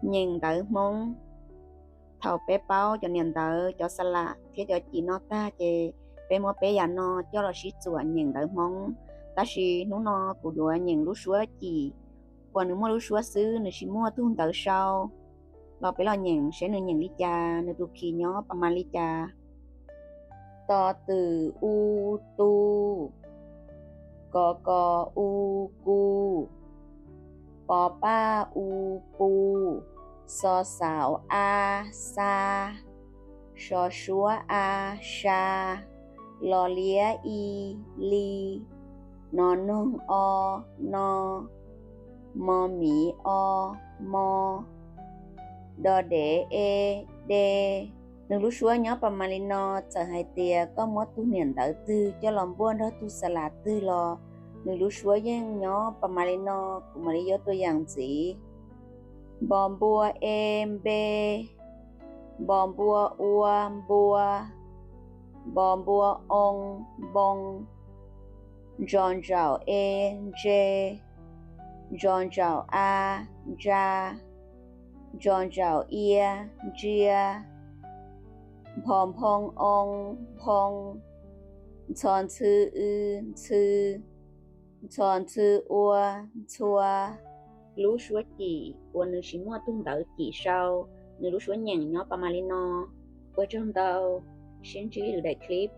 Nyeem ntawv Hmoob. Thaum peb paub cov niam ntawv, cov xa las thiab cov cim no tag ces peb muab peb yam no coj los sib txuam nyeem ntawv Hmoob. Tab sis hnub no kuv yuav nyeem lub suab cim uas nws muaj lub suab xwb, nws tsis muaj tug ntawv sau. Los peb los nyeem seb nws nyeem li cas, nws tus khi nyob pas mas li cas. To twm u, tu. Ko ko u, ku. Po paj u, pu. Xo xav a, xa. So suab a, sa. Lo liab i, li. No noog o, no. Mo miv o, mo. Do dev e, de. Nws lub suab nyob pas mas li no, txawm hais tias koj muab tug niam ntawv twg coj los npuaj nrog tug xa las twg los nws lub suab yeej nyob pas mas li no. Kuv mam li yuav tua yaam ntxiv. Npo npua e, npe. Npo npua ua, npua. Npo npua o, npo. Ntso ntsaum e, ntse. Ntso ntsaum a, ntsa. Ntso ntsaum ia, ntsia. Npho nphoo o, nphoo. Ntxho ntxhw w, ntxhw. Ntxho ntxhw ua, ntxhua. Lub suab cim uas nws tsis muaj tug ntawv cim sau, nws lub suab nyeem nyob pas mas li no. Ua tsaug ntau, sib ntsib lwm daim clip.